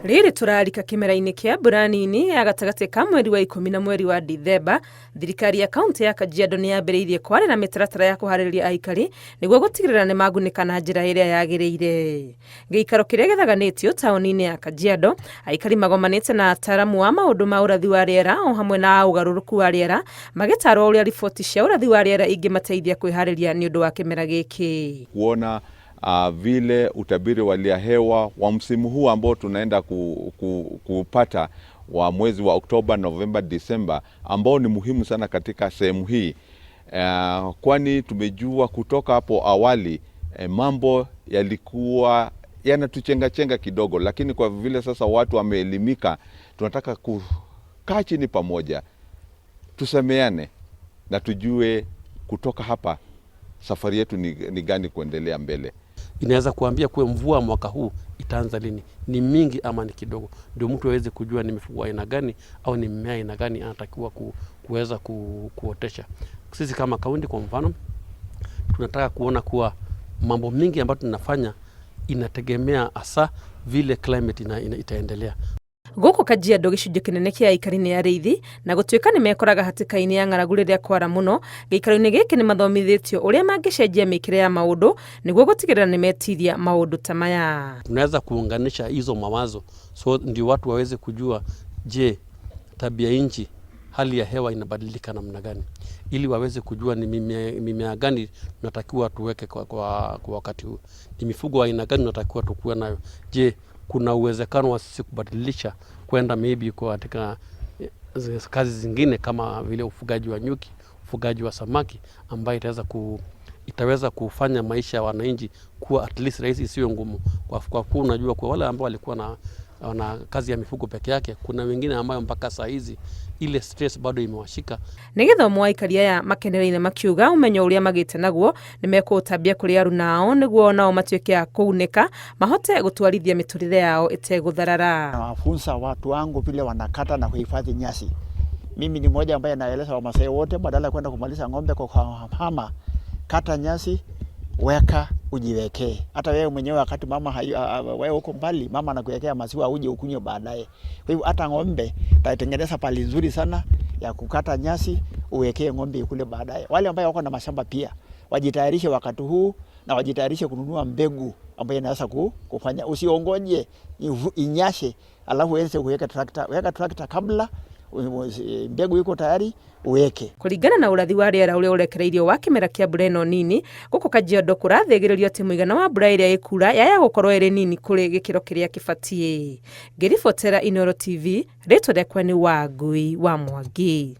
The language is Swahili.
Rĩrĩ tũrarika kĩmera-inĩ kĩa mbura nini ya gatagatĩ ka mweri wa 10 na mweri wa Dithemba, thirikari ya kaunti ya Kajiado nĩ yambĩrĩirie kwarĩra mĩtaratara ya kũharĩrĩria aikari nĩguo gũtigĩrĩra nĩ magunĩka na njĩra ĩrĩa yagĩrĩire. Gĩikaro kĩrĩa gĩthaganĩtio taũni-inĩ ya Kajiado, aikari magomanĩte na ataaramu a maũndũ ma ũrathi wa rĩera o hamwe na a ũgarũrũku wa rĩera magĩtarwo ũrĩa riboti cia ũrathi wa rĩera ingĩmateithia kwĩharĩria nĩ ũndũ wa kĩmera gĩkĩ. Kuona vile utabiri wa hali ya hewa wa msimu huu ambao tunaenda kupata wa mwezi wa Oktoba, Novemba, Disemba ambao ni muhimu sana katika sehemu hii, kwani tumejua kutoka hapo awali mambo yalikuwa yanatuchenga-chenga kidogo, lakini kwa vile sasa watu wameelimika, tunataka kukaa chini pamoja, tusemeane na tujue kutoka hapa safari yetu ni gani kuendelea mbele. Inaweza kuambia kuwe mvua mwaka huu itaanza lini, ni mingi ama ni kidogo, ndio mtu aweze kujua ni mifugo aina gani au ni mmea aina gani anatakiwa kuweza kuotesha. Sisi kama kaunti kwa mfano, tunataka kuona kuwa mambo mingi ambayo tunafanya inategemea hasa vile climate itaendelea. Gũkũ Kajiado gĩcunjĩ kĩnene kĩa aikari nĩ arĩithi na gũtuĩka nĩ mekoraga hatĩka-inĩ ya ng'aragu rĩrĩa kwara mũno, gĩikaro-inĩ gĩkĩ nĩ mathomithĩtio ũrĩa mangĩcenjia mĩkĩre ya maũndũ nĩguo gũtigĩrĩra nĩ metiria maũndũ ta maya. Tunaweza kuunganisha hizo mawazo so ndio watu waweze kujua, je, tabia nchi, hali ya hewa inabadilika namna gani, ili waweze kujua ni mimea gani tunatakiwa tuweke kwa wakati huu, ni mifugo aina gani tunatakiwa tukuwe nayo. Je, kuna uwezekano wa sisi kubadilisha kwenda maybe kwa katika kazi zingine kama vile ufugaji wa nyuki, ufugaji wa samaki ambayo itaweza kufanya maisha ya wananchi kuwa at least rahisi, isiwe ngumu, kwa kuwa unajua kwa wale ambao walikuwa na kazi ya mifugo peke yake, kuna wengine ambayo mpaka saa hizi ile stress bado imewashika. Nĩ gĩthomo aikari aya makenereire makiuga ũmenyo ũrĩa magĩte naguo nĩ mekũũtambia kũrĩ aruna ao nĩguo nao matuĩke a kũgunĩka mahote gũtwarithia mĩtũrĩre yao ĩtegũtharara. Nawafunza watu wangu vile wanakata na kuhifadhi nyasi. Mimi ni mmoja ambaye naeleza Wamasai wote, badala ya kwenda kumaliza ng'ombe kwa kuhama, kata nyasi, weka ujiwekee. Hata wewe mwenyewe wakati mama wewe uko mbali, mama anakuwekea maziwa uje ukunywe baadaye. Kwa hivyo hata ng'ombe taitengeneza pali nzuri sana ya kukata nyasi, uwekee ng'ombe ikule baadaye. Wale ambao wako na mashamba pia wajitayarishe wakati huu na wajitayarishe kununua mbegu ambayo inaweza kufanya. Usiongoje inyashe alafu uweze kuweka trakta. Weka trakta kabla mbegu iko tayari uweke. Kũringana na ũrathi wa rĩera ũrĩa ũrekereirio wa kĩmera kĩa mbura ĩno nini, gũkũ Kajiado kũrathĩgĩrĩrio atĩ mũigana wa mbura ĩrĩa ĩkura yaya gũkorwo ĩrĩ nini kũrĩ gĩkĩro kĩrĩa kĩbatiĩ. Ngĩribotera Inooro TV, rĩtwa rĩakwa nĩ Wangui wa Mwangi.